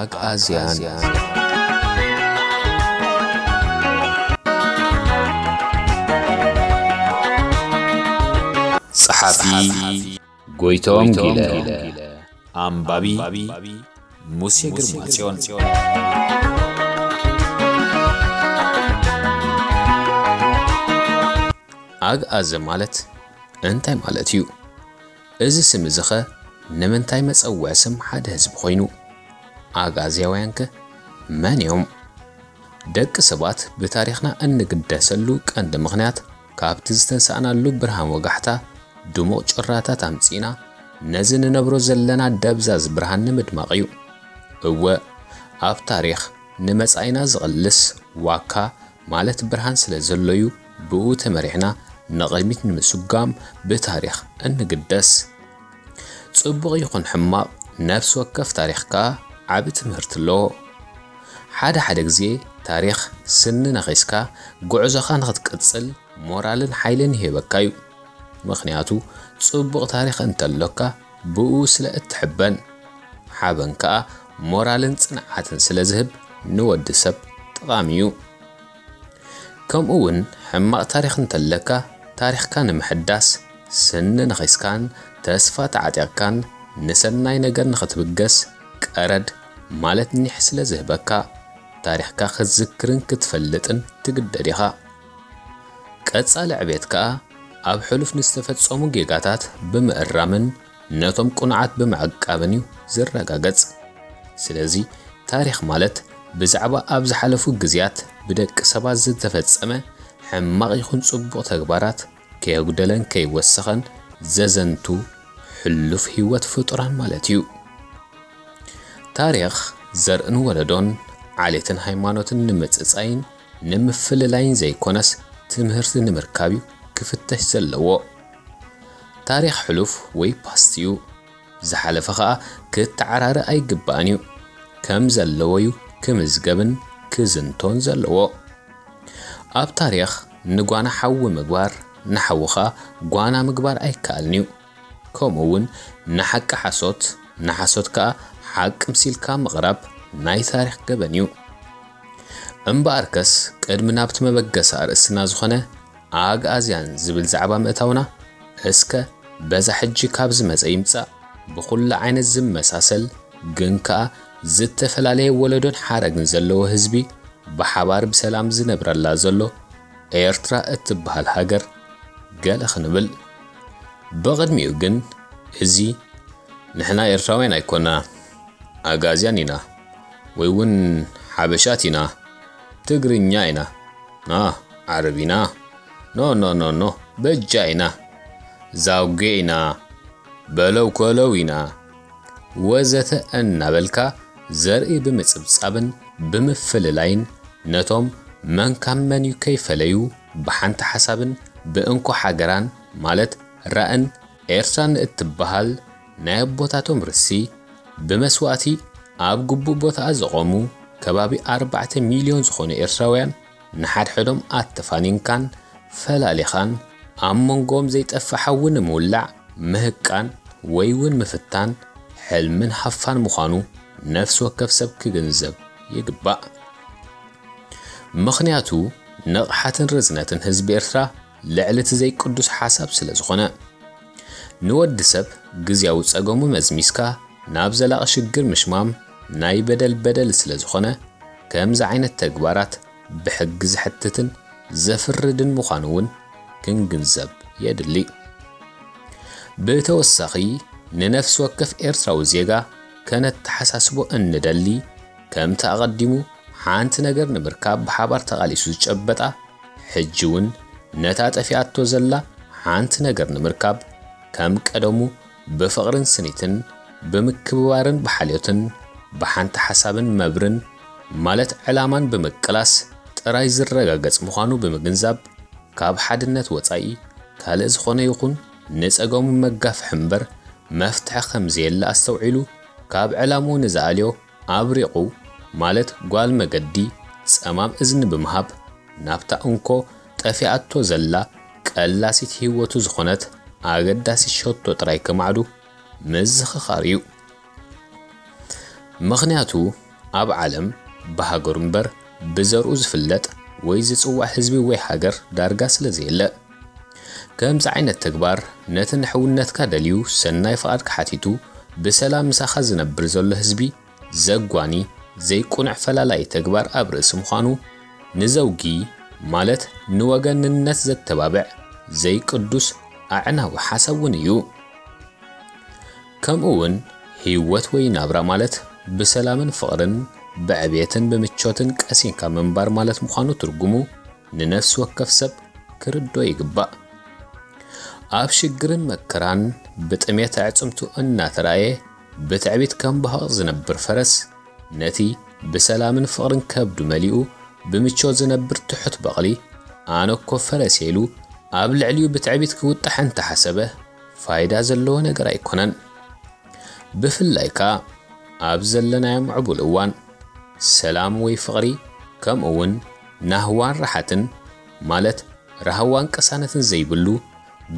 ኣግኣዝያን። ጸሓፊ ጎይቶም ጊለ። ኣንባቢ ሙሴ ግርማጽዮን። ኣግኣዘ ማለት እንታይ ማለት እዩ? እዚ ስም እዚኸ ንምንታይ መጸውዒ ስም ሓደ ህዝቢ ኮይኑ? ኣግኣዝያውያንከ መን እዮም? ደቂ ሰባት ብታሪኽና እንግደሰሉ ቀንዲ ምኽንያት ካብቲ ዝተንሳእናሉ ብርሃን ወጋሕታ ድሙቕ ጭራታት ኣምጺእና ነዚ ንነብሮ ዘለና ደብዛዝ ብርሃን ንምድማቕ እዩ። እወ፣ ኣብ ታሪኽ ንመጻኢና ዝቕልስ ዋካ ማለት ብርሃን ስለ ዘሎዩ ብኡ ተመሪሕና ንቕድሚት ንምስጓም ብታሪኽ እንግደስ። ጽቡቕ ይኹን ሕማቕ ነፍሲ ወከፍ ታሪኽ ከኣ ዓቢ ትምህርቲ ኣለዎ። ሓደ ሓደ ግዜ ታሪኽ ስኒ ነኺስካ ጉዕዞኻ ንኽትቅጽል ሞራልን ሓይልን ይህበካ እዩ። ምኽንያቱ ጽቡቕ ታሪኽ እንተሎካ ብኡ ስለ እትሕበን። ሓበን ከኣ ሞራልን ጽንዓትን ስለ ዝህብ ንወዲ ሰብ ጠቓሚ እዩ። ከምኡ እውን ሕማቕ ታሪኽ እንተለካ ታሪኽካ ንምሕዳስ ስኒ ነኺስካን ተስፋ ተዓጢቕካን ንሰናይ ነገር ንኽትብገስ ቀረድ ማለት ኒሕ ስለ ዝህበካ ታሪኽካ ክትዝክርን ክትፈልጥን ትግደድ ኢኻ። ቀጻሊ ዕቤት ከኣ ኣብ ሕሉፍ ንዝተፈጸሙ ጌጋታት ብምእራምን ነቶም ቅኑዓት ብምዕቃብን እዩ ዝረጋገጽ። ስለዚ ታሪኽ ማለት ብዛዕባ ኣብ ዝሓለፉ ግዜያት ብደቂ ሰባት ዝተፈጸመ ሕማቕ ይኹን ጽቡቕ ተግባራት ከየጉደለን ከይወሰኸን ዘዘንቱ ሕሉፍ ህይወት ፍጡራን ማለት እዩ። ታሪኽ ዘርእን ወለዶን፣ ዓሌትን ሃይማኖትን ንምጽጻይን ንምፍልላይን ዘይኮነስ ትምህርቲ ንምርካብ እዩ ክፍተሽ ዘለዎ። ታሪኽ ሕሉፍ ወይ ፓስት እዩ። ዝሓለፈ ኸኣ ክተዓራረ ኣይግባእን እዩ። ከም ዘለዎ እዩ ክምዝገብን ክዝንቶን ዘለዎ። ኣብ ታሪኽ ንጓና ሓዊ ምግባር፣ ንሓዊ ኸኣ ጓና ምግባር ኣይከኣልን እዩ። ከምኡ እውን ንሓቂ ሓሶት፣ ንሓሶት ከኣ ሓቂ ምሲልካ ምቕራብ ናይ ታሪኽ ገበን እዩ። እምበኣርከስ ቅድሚ ናብቲ መበገሲ ኣርእስትና ዝኾነ ኣግኣዝያን ዝብል ዛዕባ ምእታውና፣ እስከ በዛ ሕጂ ካብ ዝመጸ ይምጻእ ብኹሉ ዓይነት ዝመሳሰል ግን ከኣ ዝተፈላለየ ወለዶን ሓረግን ዘለዎ ህዝቢ ብሓባር ብሰላም ዝነብረላ ዘሎ ኤርትራ እትበሃል ሃገር ገለ ክንብል። ብቕድሚኡ ግን እዚ ንሕና ኤርትራውያን ኣይኮና፣ ኣግኣዝያን ኢና፣ ወይ እውን ሓበሻት ኢና፣ ትግርኛ ኢና፣ ና ዓረብ ኢና፣ ኖ ኖ ኖ ኖ በጃ ኢና፣ ዛጉ ኢና፣ በለው ኮለው ኢና ወዘተ እናበልካ ዘርኢ ብምጽብጻብን ብምፍልላይን ነቶም መን ካብ መን እዩ ከይፈለዩ ብሓንቲ ሓሳብን ብእንኮ ሓገራን ማለት ራእን ኤርትራ ንእትበሃል ናይ ኣቦታቶም ርሲ ብመስዋእቲ ኣብ ግቡእ ቦታኣ ዘቖሙ ከባቢ ኣርባዕተ ሚልዮን ዝኾኑ ኤርትራውያን ንሓድሕዶም ኣተፋኒንካን ፈላሊኻን ኣብ መንጎኦም ዘይጠፍእ ሓዊ ንምውላዕ ምህቃን ወይ እውን ምፍታን ሕልምን ሃፋን ምዃኑ ነፍሲ ወከፍ ሰብ ክግንዘብ ይግባእ። ምኽንያቱ ንቕሓትን ርዝነትን ህዝቢ ኤርትራ ልዕሊ እቲ ዘይቅዱስ ሓሳብ ስለ ዝኾነ። ንወዲ ሰብ ግዝያዊ ጸገሙ መዝሚዝካ ናብ ዘላቒ ሽግር ምሽማም ናይ በደል በደል ስለ ዝኾነ፣ ከምዚ ዓይነት ተግባራት ብሕጊ ዘሕትትን ዘፍርድን ምዃኑ እውን ክንግንዘብ የድሊ። ብተወሳኺ፣ ንነፍሲ ወከፍ ኤርትራዊ ዜጋ ከነተሓሳስቦ እንደሊ፣ ከምቲ ኣቐዲሙ ሓንቲ ነገር ንምርካብ ብሓባር ተቓሊሱ ዝጨበጣ፣ ሕጂ እውን ነታ ጠፊኣቶ ዘላ ሓንቲ ነገር ንምርካብ ከም ቀደሙ ብፍቕርን ስኒትን፣ ብምክብባርን ብሓልዮትን፣ ብሓንቲ ሓሳብን መብርን፣ ማለት ዕላማን ብምቅላስ ጥራይ ዝረጋገጽ ምዃኑ ብምግንዛብ፣ ካብ ሓድነት ወጻኢ ካልእ ዝኾነ ይኹን ንጸገሙ መጋፍሒ እምበር መፍትሒ ከም ዘየለ ኣስተውዒሉ፣ ካብ ዕላምኡ ንዝኣልዮ ኣብሪቑ፣ ማለት ጓል መገዲ ጸማም እዝኒ ብምሃብ፣ ናብታ እንኮ ጠፊኣቶ ዘላ ቀላሲት ህይወቱ ዝኾነት ኣገዳሲት ሸቶ ጥራይ ከማዕዱ ምዝኽኻር እዩ። ምኽንያቱ፣ ኣብ ዓለም ብሃገሩ እምበር ብዘርኡ ዝፍለጥ ወይ ዝጽዋዕ ህዝቢ ወይ ሃገር ዳርጋ ስለ ዘየለ። ከምዚ ዓይነት ተግባር ነቲ ንሕውነትካ ደልዩ ሰናይ ፍቓድካ ሓቲቱ ብሰላም ምሳኻ ዝነብር ዘሎ ህዝቢ ዘጓኒ ዘይቁኑዕ ፈላላይ ተግባር ኣብ ርእሲ ምዃኑ ንዘውጊ ማለት ንወገንነት ዘተባብዕ ዘይቅዱስ ኣዕናዊ ሓሳብ እውን እዩ። ከምኡ እውን ህይወት ወይ ናብራ ማለት ብሰላምን ፍቕርን ብዕቤትን ብምቾትን ቀሲንካ ምንባር ማለት ምዃኑ ትርጉሙ ንነፍሲ ወከፍ ሰብ ክርዶ ይግባእ። ኣብ ሽግርን መከራን ብጥሜት ኣዕጽምቱ እናተራእየ ብትዕቢት ከም በሃቕ ዝነብር ፈረስ ነቲ ብሰላምን ፍቕርን ከብዱ መሊኡ ብምቾት ዝነብር ትሑት በቕሊ ኣነ እኮ ፈረስ ኢሉ ኣብ ልዕሊኡ ብትዕቢት ክውጣሕ እንተሓሰበ ፋይዳ ዘለዎ ነገር ኣይኮነን። ብፍላይ ከኣ ኣብ ዘለናዮ ምዕቡል እዋን ሰላም ወይ ፍቕሪ ከምኡ እውን ናህዋን ራሓትን ማለት ራህዋን ቅሳነትን ዘይብሉ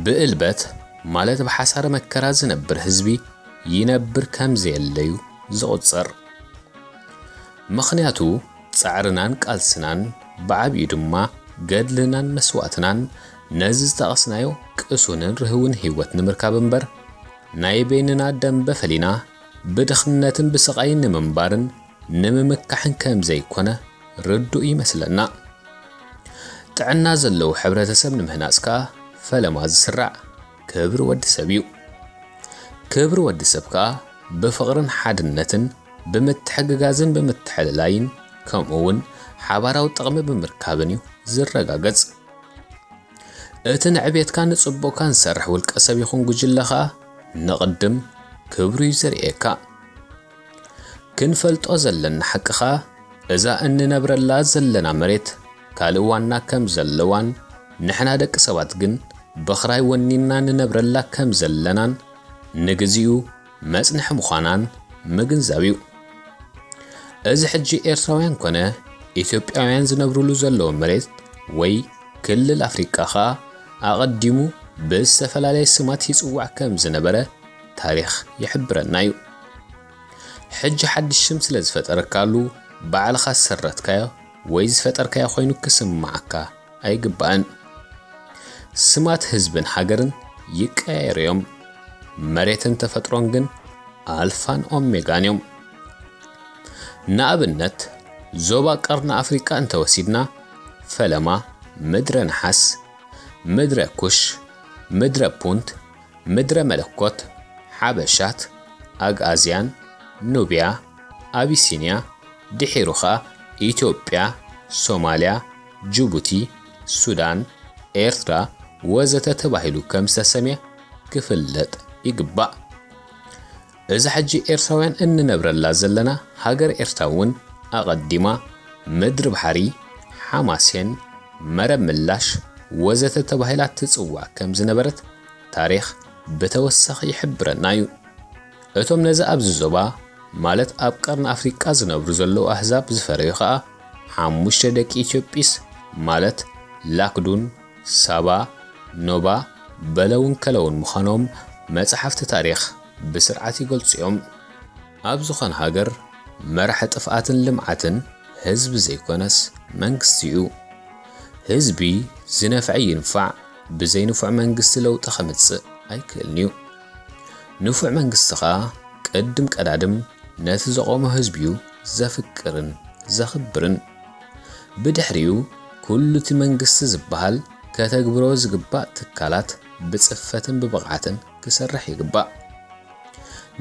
ብእልበት ማለት ብሓሳረ መከራ ዝነብር ህዝቢ ይነብር ከም ዘየለዩ ዝቑጸር። ምኽንያቱ ጻዕርናን ቃልስናን ብዓቢኡ ድማ ገድልናን መስዋእትናን ነዚ ዝጠቐስናዮ ቅሱንን ርህውን ህይወት ንምርካብ እምበር ናይ በይንና ደንበ ፈሊና ብድኽነትን ብስቓይን ንምንባርን ንምምካሕን ከም ዘይኮነ ርዱእ ይመስለና። ጥዕና ዘለዎ ሕብረተሰብ ንምህናጽ ከኣ ፈለማ ዝስራዕ ክብሪ ወዲ ሰብ እዩ። ክብሪ ወዲ ሰብ ከኣ ብፍቕርን ሓድነትን ብምትሕግጋዝን ብምትሕልላይን ከምኡ እውን ሓባራዊ ጥቕሚ ብምርካብን እዩ ዝረጋገጽ። እቲ ንዕቤትካ ንጽቡቕካ ንሰርሕ ውልቀ ሰብ ይኹን ጉጅለ ከኣ ንቕድም ክብሩ እዩ ዘርእየካ። ክንፈልጦ ዘለና ሓቂ ከኣ እዛ እንነብረላ ዘለና መሬት ካልእ ዋና ከም ዘለዋን ንሕና ደቂ ሰባት ግን ብኽራይ ወኒንና ንነብረላ ከም ዘለናን ንግዚኡ መጽንሒ ምዃናን ምግንዛብ እዩ። እዚ ሕጂ ኤርትራውያን ኮነ ኢትዮጵያውያን ዝነብሩሉ ዘለዉ መሬት ወይ ክልል ኣፍሪቃ ከኣ ኣቐዲሙ ብዝተፈላለየ ስማት ይጽዋዕ ከም ዝነበረ ታሪኽ ይሕብረና እዩ። ሕጂ ሓድሽ ሽም ስለ ዝፈጠረካሉ ባዕልኻ ዝሰረትካዮ ወይ ዝፈጠርካዮ ኮይኑ ክስምዓካ ኣይግባእን። ስማት ህዝብን ሃገርን ይቀያየሩ እዮም። መሬትን ተፈጥሮን ግን ኣልፋን ኦሜጋን እዮም። ንኣብነት ዞባ ቀርኒ ኣፍሪቃ እንተወሲድና ፈለማ ምድረ ነሓስ፣ ምድረ ኩሽ፣ ምድረ ፑንት፣ ምድረ መለኮት፣ ሓበሻት፣ ኣግኣዝያን፣ ኑብያ፣ ኣቢሲንያ፣ ድሒሩ ኸኣ ኢትዮጵያ፣ ሶማልያ፣ ጅቡቲ፣ ሱዳን፣ ኤርትራ ወዘተ ተባሂሉ ከም ዝተሰምየ ክፍለጥ ይግባእ። እዛ ሕጂ ኤርትራውያን እንነብረላ ዘለና ሃገር ኤርትራ እውን ኣቐዲማ ምድሪ ባሕሪ፣ ሓማሴን፣ መረብ ምላሽ ወዘተ ተባሂላ ትጽዋዕ ከም ዝነበረት ታሪኽ ብተወሳኺ ይሕብረና እዩ። እቶም ነዚ ኣብዚ ዞባ ማለት ኣብ ቀርኒ ኣፍሪቃ ዝነብሩ ዘለዉ ኣህዛብ ዝፈረዩ ኸኣ ሓሙሽተ ደቂ ኢትዮጵስ ማለት ላክዱን፣ ሳባ፣ ኖባ፣ በለውን ከለውን ምዃኖም መጻሕፍቲ ታሪኽ ብስርዓት ይገልጹ እዮም። ኣብ ዝኾነ ሃገር መራሒ ጥፍኣትን ልምዓትን ህዝቢ ዘይኮነስ መንግስቲ እዩ። ህዝቢ ዝነፍዐ ይንፋዕ፣ ብዘይ ንፉዕ መንግስቲ ለውጢ ከምጽእ ኣይክእልን እዩ። ንፉዕ መንግስቲ ኸኣ ቅድም ቀዳድም ነቲ ዘቖሞ ህዝቢ እዩ ዘፍቅርን ዘኽብርን። ብድሕሪኡ ኩሉ እቲ መንግስቲ ዝበሃል ከተግብሮ ዝግባእ ትካላት ብጽፈትን ብብቕዓትን ክሰርሕ ይግባእ።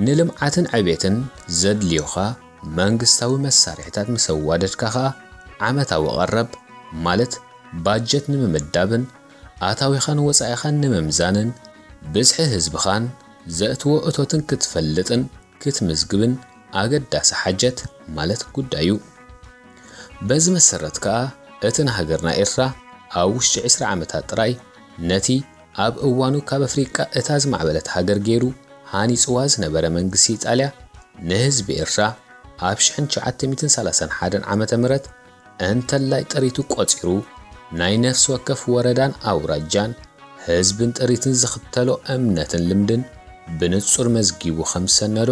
ንልምዓትን ዕቤትን ዘድልዩኻ መንግስታዊ መሳርሒታት ምስ ኣዋደድካ ኸኣ ዓመታዊ ቀረብ ማለት ባጀት ንምምዳብን ኣታዊኻን ወጻኢኻን ንምምዛንን ብዝሒ ህዝብኻን ዘእትዎ እቶትን ክትፈልጥን ክትምዝግብን ኣገዳሲ ሓጀት ማለት ጉዳይ እዩ። በዚ መሰረት ከኣ እቲ ንሃገርና ኤርትራ ኣብ ውሽጢ ዕስራ ዓመታት ጥራይ ነቲ ኣብ እዋኑ ካብ ኣፍሪቃ እታ ዝማዕበለት ሃገር ገይሩ ሃኒጽዋ ዝነበረ መንግስቲ ኢጣልያ ንህዝቢ ኤርትራ ኣብ ሽሕን ትሽዓተ ሚእትን ሰላሳን ሓደን ዓመተ ምህረት እንተላይ ጥሪቱ ቆጺሩ ናይ ነፍሲ ወከፍ ወረዳን ኣውራጃን ህዝብን ጥሪትን ዝኽተሎ እምነትን ልምድን ብንጹር መዝጊቡ ከም ዝሰነዶ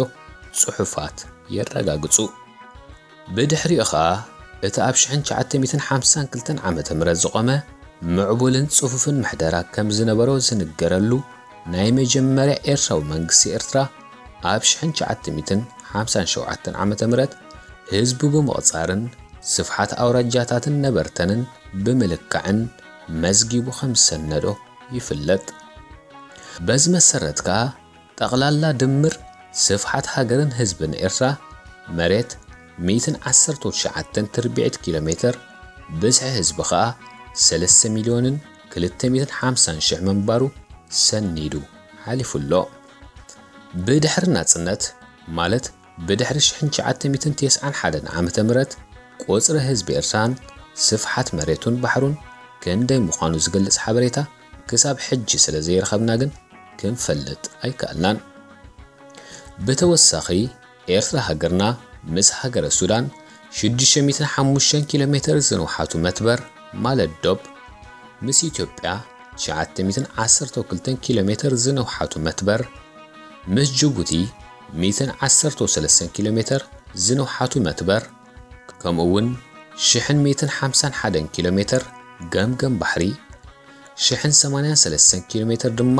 ጽሑፋት የረጋግጹ። ብድሕሪኡ ኸኣ እቲ ኣብ ሽሕን ትሽዓተ ሚእትን ሓምሳን ክልተን ዓመተ ምህረት ዝቖመ ምዕቡልን ጽፉፍን ምሕደራ ከም ዝነበሮ ዝንገረሉ ናይ መጀመርያ ኤርትራዊ መንግስቲ ኤርትራ ኣብ ሽሕን ትሽዓተ ሚእትን ሓምሳን ሸውዓተን ዓመተ ምህረት ህዝቡ ብምቕጻርን ስፍሓት ኣውራጃታትን ነበርተንን ብምልካዕን መዝጊቡ ከም ዝሰነዶ ይፍለጥ። በዚ መሰረት ከኣ ጠቕላላ ድምር ስፍሓት ሃገርን ህዝብን ኤርትራ መሬት ሚእትን ዓሰርተው ትሽዓተን ትርብዒት ኪሎ ሜትር፣ ብዝሒ ህዝቢ ኸኣ ሰለስተ ሚልዮንን ክልተ ሚእትን ሓምሳን ሽሕ ምንባሩ ሰኒዱ ሓሊፉ ኣሎ። ብድሕሪ ናጽነት፣ ማለት ብድሕሪ ሽሕን ትሽዓተ ሚእትን ተስዓን ሓደን ዓመተ ምህረት፣ ቁጽሪ ህዝቢ ኤርትራን ስፍሓት መሬቱን ባሕሩን ክንደይ ምዃኑ ዝገልጽ ሓበሬታ ክሳብ ሕጂ ስለ ዘይረኸብና ግን ክንፈልጥ ኣይከኣልናን። ብተወሳኺ፣ ኤርትራ ሃገርና ምስ ሃገረ ሱዳን ሽዱሽተ ሚእትን ሓሙሽተን ኪሎ ሜትር ዝንውሓቱ መትበር፣ ማለት ዶብ፣ ምስ ኢትዮጵያ ትሽዓተ ሚእትን ዓሰርተው ክልተን ኪሎ ሜትር ዝንውሓቱ መትበር፣ ምስ ጅቡቲ ሚእትን ዓሰርተው ሰለስተን ኪሎ ሜትር ዝንውሓቱ መትበር፣ ከምኡ እውን ሽሕን ሚእትን ሓምሳን ሓደን ኪሎ ሜትር ገምገም ባሕሪ፣ ሽሕን ሰማንያን ሰለስተን ኪሎ ሜትር ድማ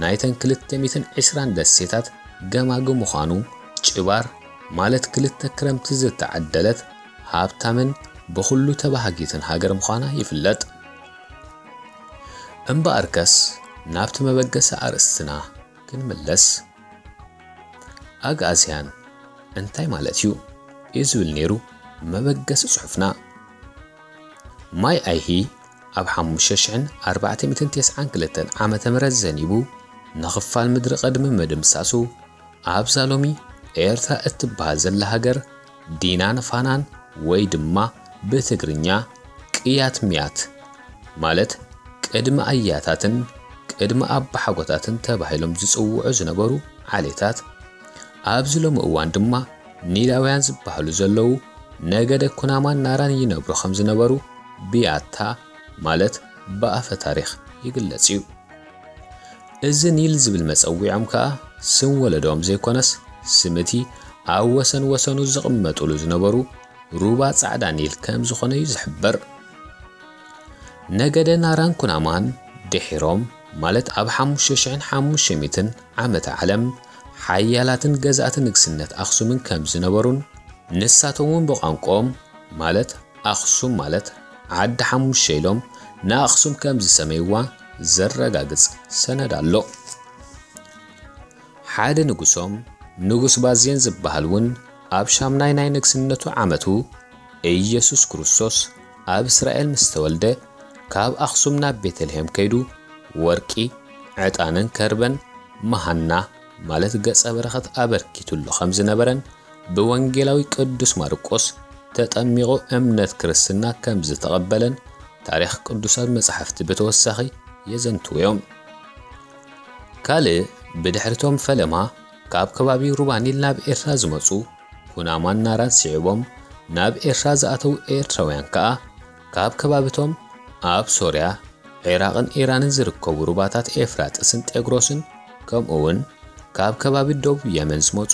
ናይተን ክልተ ሚእትን ዕስራን ደሴታት ገማግም ምዃኑ፣ ጭባር ማለት ክልተ ክረምቲ ዝተዓደለት ሃብታምን ብኹሉ ተባሃጊትን ሃገር ምዃና ይፍለጥ። እምበኣርከስ ናብቲ መበገሲ ኣርእስትና ክንምለስ። ኣግኣዝያን እንታይ ማለት እዩ? እዩ ዝብል ነይሩ መበገሲ ጽሑፍና። ማይ ኣይሂ ኣብ ሓሙሽተ ሽሕን ኣርባዕተ ሚእትን ተስዓን ክልተን ዓመተ ምህረት ዘኒቡ ንኽፋል ምድሪ ቅድሚ ምድምሳሱ ኣብዛ ሎሚ ኤርትራ እትበሃል ዘላ ሃገር ዲናን ፋናን ወይ ድማ ብትግርኛ ቅያት ሚያት ማለት ቅድሚ ኣያታትን ቅድሚ ኣባሓጎታትን ተባሂሎም ዝጽውዑ ዝነበሩ ዓሌታት ኣብዚ ሎሚ እዋን ድማ ኒላውያን ዝበሃሉ ዘለዉ ነገደ ኩናማን ናራን ይነብሩ ከም ዝነበሩ ብያታ ማለት ብኣፈ ታሪኽ ይግለጽ እዩ። እዚ ኒል ዝብል መጸዊዖም ከኣ ስም ወለዶም ዘይኮነስ ስም እቲ ኣብ ወሰን ወሰኑ ዝቕመጡሉ ዝነበሩ ሩባ ጻዕዳ ኒል ከም ዝኾነ እዩ ዝሕበር። ነገደ ናራን ኩናማን ድሒሮም ማለት ኣብ ሓሙሽተ ሽሕን ሓሙሽተ ሚእትን ዓመተ ዓለም ሓያላትን ገዛእቲ ንግስነት ኣኽሱምን ከም ዝነበሩን ንሳቶም እውን ብቋንቋኦም ማለት ኣኽሱም ማለት ዓዲ ሓሙሽተ ኢሎም ንኣኽሱም ከም ዝሰመይዋ ዘረጋግጽ ሰነድ ኣሎ። ሓደ ንጉሶም ንጉስ ባዜን ዝበሃል እውን ኣብ ሻምናይ ናይ ንግስነቱ ዓመቱ ኢየሱስ ክርስቶስ ኣብ እስራኤል ምስ ተወልደ ካብ ኣኽሱም ናብ ቤተልሔም ከይዱ ወርቂ፣ ዕጣንን ከርበን፣ መሃና ማለት ገጸ በረኸት ኣበርኪቱሉ ከም ዝነበረን ብወንጌላዊ ቅዱስ ማርቆስ ተጠሚቑ እምነት ክርስትና ከም ዝተቐበለን ታሪኽ ቅዱሳት መጻሕፍቲ ብተወሳኺ የዘንትዉ እዮም። ካልእ ብድሕሪቶም ፈለማ ካብ ከባቢ ሩባ ኒል ናብ ኤርትራ ዝመጹ ኩናማን ናራን ስዒቦም ናብ ኤርትራ ዝኣተዉ ኤርትራውያን ከኣ ካብ ከባቢቶም ኣብ ሶርያ፣ ዒራቕን ኢራንን ዝርከቡ ሩባታት ኤፍራጥስን ጤግሮስን ከምኡ እውን ካብ ከባቢ ደቡብ የመን ዝመጹ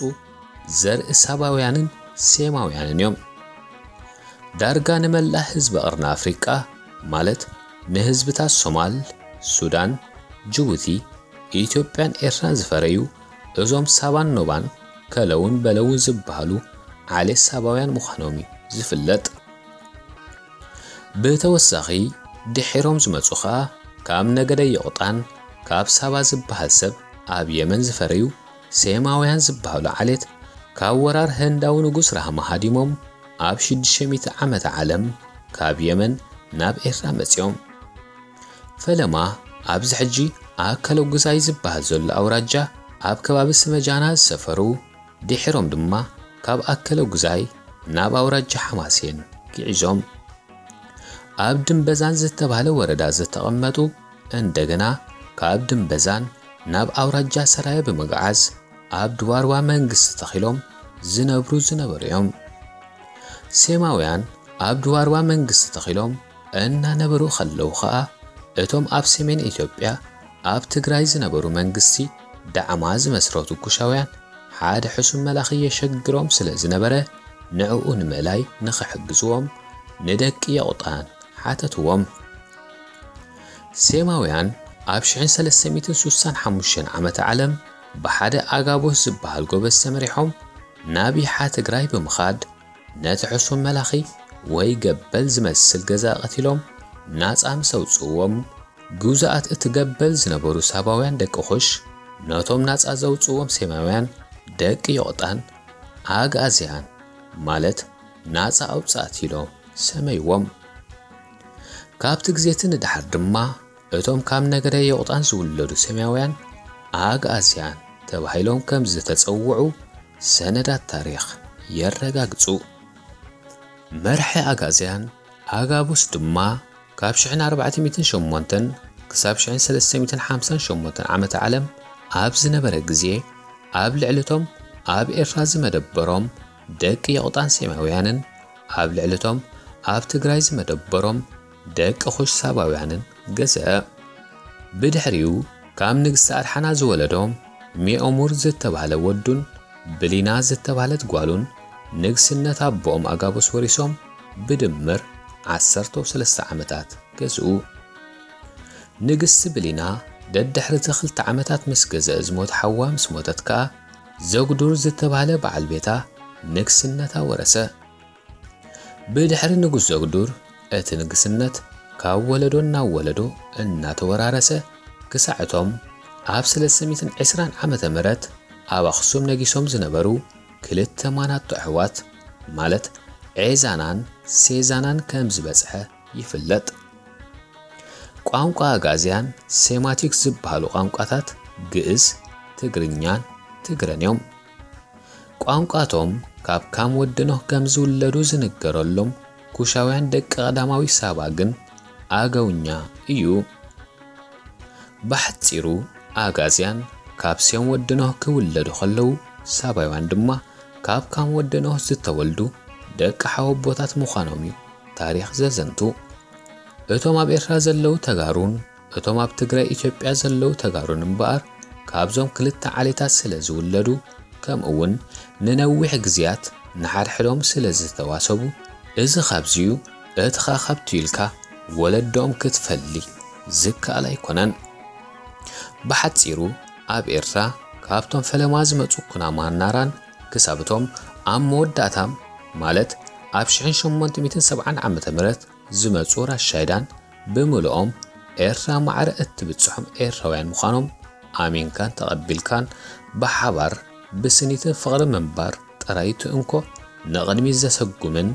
ዘርኢ ሳባውያንን ሴማውያንን እዮም። ዳርጋ ንመላእ ህዝቢ ቀርኒ ኣፍሪቃ ማለት ንህዝብታት ሶማል፣ ሱዳን፣ ጅቡቲ፣ ኢትዮጵያን ኤርትራን ዝፈረዩ እዞም ሳባን ኖባን ከለውን በለውን ዝበሃሉ ዓሌት ሳባውያን ምዃኖም እዩ ዝፍለጥ። ብተወሳኺ ድሒሮም ዝመጹ ኸኣ ካብ ነገደ ዮቕጣን ካብ ሳባ ዝበሃል ሰብ ኣብ የመን ዝፈረዩ ሴማውያን ዝበሃሉ ዓሌት ካብ ወራር ህንዳዊ ንጉስ ራህማ ሃዲሞም ኣብ ሽዱሽተ ሚእቲ ዓመተ ዓለም ካብ የመን ናብ ኤርትራ መጺኦም። ፈለማ ኣብዚ ሕጂ ኣከለጉዛይ ዝበሃል ዘሎ ኣውራጃ ኣብ ከባቢ ስመጃና ዝሰፈሩ ድሒሮም ድማ ካብ ኣከለጉዛይ ናብ ኣውራጃ ሓማሴን ግዒዞም። ኣብ ድምበዛን ዝተባህለ ወረዳ ዝተቐመጡ እንደገና ካብ ድምበዛን ናብ ኣውራጃ ሰራየ ብምግዓዝ ኣብ ድዋርዋ መንግስቲ ተኺሎም ዝነብሩ ዝነበሩ እዮም። ሴማውያን ኣብ ድዋርዋ መንግስቲ ተኺሎም እናነበሩ ከለዉ ኸኣ እቶም ኣብ ሰሜን ኢትዮጵያ ኣብ ትግራይ ዝነበሩ መንግስቲ ዳዕማ ዝመስረቱ ኩሻውያን ሓደ ሕሱም መላኺ የሸግሮም ስለ ዝነበረ ንዕኡ ንምእላይ ንኽሕግዝዎም ንደቂ ዮቕጣን ሓተትዎም። ሴማውያን ኣብ ሽሕን ሰለስተ ሚእትን ሱሳን ሓሙሽተን ዓመተ ዓለም ብሓደ ኣጋቦስ ዝበሃል ጎበዝ ተመሪሖም ናብ ይሓ ትግራይ ብምኻድ ነቲ ሕሱም መላኺ ወይ ገበል ዝመስል ገዛ ቀቲሎም ናጻ ምስ ኣውጽእዎም፣ ግዙኣት እቲ ገበል ዝነበሩ ሳባውያን ደቂ ኩሽ ነቶም ናጻ ዘውጽእዎም ሴማውያን ደቂ ዮቕጣን ኣግኣዝያን ማለት ናጻ ኣውጻእቲ ኢሎም ሰመይዎም። ካብቲ ግዜ እቲ ንደሓር ድማ እቶም ካብ ነገደ ዮቕጣን ዝውለዱ ሴማውያን ኣግኣዝያን ተባሂሎም ከም ዝተጸውዑ ሰነዳት ታሪኽ የረጋግጹ። መርሒ ኣግኣዝያን ኣጋቡስ ድማ ካብ ሽሕን ኣርባዕተ ሚእትን ሸሞንተን ክሳብ ሽሕን ሰለስተ ሚእትን ሓምሳን ሸሞንተን ዓመተ ዓለም ኣብ ዝነበረ ግዜ ኣብ ልዕሊ እቶም ኣብ ኤርትራ ዝመደበሮም ደቂ ዮቕጣን ሴማውያንን ኣብ ልዕሊ እቶም ኣብ ትግራይ ዝመደበሮም ደቂ ኩሽ ሳባውያንን ገዝአ። ብድሕሪኡ ካብ ንግስቲ ኣድሓና ዝወለዶም ሜኦሙር ዝተባህለ ወዱን ብሊና ዝተባህለት ጓሉን ንግስነት ኣቦኦም ኣጋቦስ ወሪሶም ብድምር ዓሰርተ ሰለስተ ዓመታት ገዝኡ። ንግስቲ ብሊና ደድሕሪ እቲ ክልተ ዓመታት ምስ ገዝአ ዝሞት ሓዋ ምስ ሞተት ከኣ ዘጉዱር ዝተባህለ በዓል ቤታ ንግስነታ ወረሰ። ብድሕሪ ንጉስ ዘጉዱር እቲ ንግስነት ካብ ወለዶ ናብ ወለዶ እናተወራረሰ ክሳዕ እቶም ኣብ ሰለስተ ሚእትን ዕስራን ዓመተ ምህረት ኣብ ኣኽሱም ነጊሶም ዝነበሩ ክልተ ማናቶ ኣሕዋት ማለት ዔዛናን ሴዛናን ከም ዝበጽሐ ይፍለጥ። ቋንቋ ኣጋዝያን ሴማቲክ ዝበሃሉ ቋንቋታት ግእዝ፣ ትግርኛን ትግረን እዮም። ቋንቋቶም ካብ ካም ወዲ ኖህ ከም ዝውለዱ ዝንገረሎም ኩሻውያን ደቂ ቀዳማዊ ሳባ ግን ኣገውኛ እዩ። ባሕጺሩ ኣጋዝያን ካብ ሴም ወዲ ኖህ ክውለዱ ከለዉ ሳባውያን ድማ ካብ ካም ወዲ ኖህ ዝተወልዱ ደቂ ሓወቦታት ምዃኖም እዩ ታሪኽ ዘዘንቱ። እቶም ኣብ ኤርትራ ዘለዉ ተጋሩን እቶም ኣብ ትግራይ ኢትዮጵያ ዘለዉ ተጋሩን እምበኣር ካብዞም ክልተ ዓሌታት ስለ ዝውለዱ ከምኡ እውን ንነዊሕ ግዜያት ንሓድሕዶም ስለ ዝተዋሰቡ እዚ ካብዚዩ እቲ ኸኣ ካብቲ ኢልካ ወለዶኦም ክትፈሊ ዝከኣል ኣይኮነን። ብሓጺሩ ኣብ ኤርትራ ካብቶም ፈለማ ዝመጹ ኩናማ ናራን ክሳብ እቶም ኣብ መወዳእታ ማለት ኣብ ሽሕን ሸሞንተ ሚእትን ሰብዓን ዓመተ ምህረት ዝመጹ ራሻይዳን ብምልኦም ኤርትራ ማዕረ እትብጽሖም ኤርትራውያን ምዃኖም ኣሚንካን ተቐቢልካን ብሓባር ብስኒትን ፍቕሪ ምንባር ጥራይ እቲ እንኮ ንቕድሚት ዘሰጉምን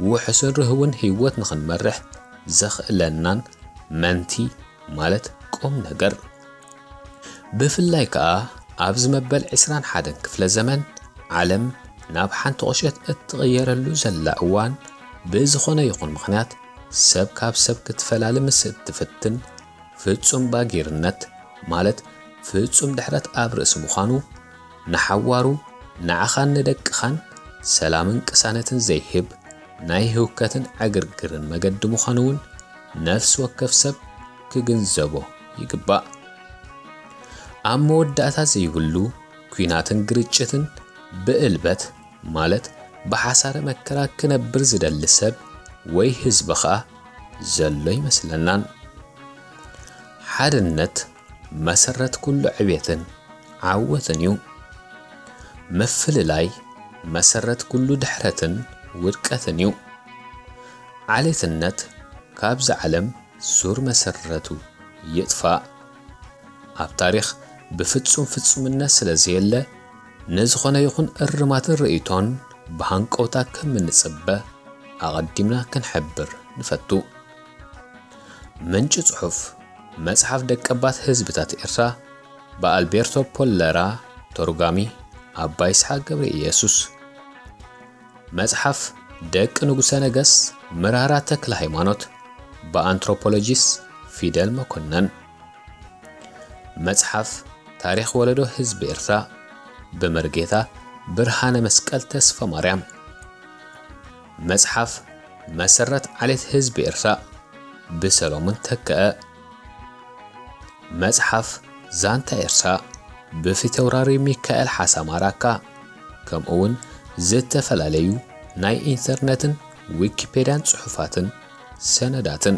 ውሑስን ርህውን ህይወት ንኽንመርሕ ዘኽእለናን መንቲ ማለት ቁም ነገር። ብፍላይ ከኣ ኣብዚ መበል ዕስራን ሓደን ክፍለ ዘመን ዓለም ናብ ሓንቲ ቁሸት እትቕየረሉ ዘላ እዋን ብዝኾነ ይኹን ምኽንያት ሰብ ካብ ሰብ ክትፈላሊ ምስ እትፍትን ፍጹም ባጊርነት ማለት ፍጹም ድሕረት ኣብ ርእሲ ምዃኑ ንሓዋሩ ንዓኻን ንደቅኻን ሰላምን ቅሳነትን ዘይህብ ናይ ህውከትን ዕግርግርን መገዲ ምዃኑ እውን ነፍሲ ወከፍ ሰብ ክግንዘቦ ይግባእ። ኣብ መወዳእታ ዘይብሉ ኲናትን ግርጭትን ብእልበት ማለት ብሓሳረ መከራ ክነብር ዝደሊ ሰብ ወይ ህዝቢ ኸኣ ዘሎ ይመስለናን። ሓድነት መሰረት ኩሉ ዕቤትን ዓወትን እዩ። ምፍልላይ መሰረት ኩሉ ድሕረትን ውድቀትን እዩ። ዓሌትነት ካብዛ ዓለም ሱር መሰረቱ ይጥፋእ። ኣብ ታሪኽ ብፍጹም ፍጹምነት ስለ ዘየለ ንዝኾነ ይኹን እርማትን ርእይቶን ብሃንቀውታ ከም እንጽበ ኣቐዲምና ክንሕብር ንፈቱ። ምንጪ ጽሑፍ መጽሓፍ ደቀባት ህዝብታት ኤርትራ ብኣልቤርቶ ፖለራ፣ ተርጓሚ ኣባ ይስሓቅ ገብረ ኢየሱስ። መጽሓፍ ደቂ ንጉሰ ነገስ ምራራ ተክለ ሃይማኖት ብኣንትሮፖሎጂስት ፊደል መኮነን። መጽሓፍ ታሪኽ ወለዶ ህዝቢ ኤርትራ ብመርጌታ ብርሃነ መስቀል ተስፋ ማርያም። መጽሓፍ መሰረት ዓሌት ህዝቢ ኤርትራ ብሰሎሞን ተከአ። መጽሓፍ ዛንታ ኤርትራ ብፊተውራሪ ሚካኤል ሓሳማ ራካ ከምኡ እውን ዝተፈላለዩ ናይ ኢንተርነትን ዊኪፔድያን ጽሑፋትን ሰነዳትን።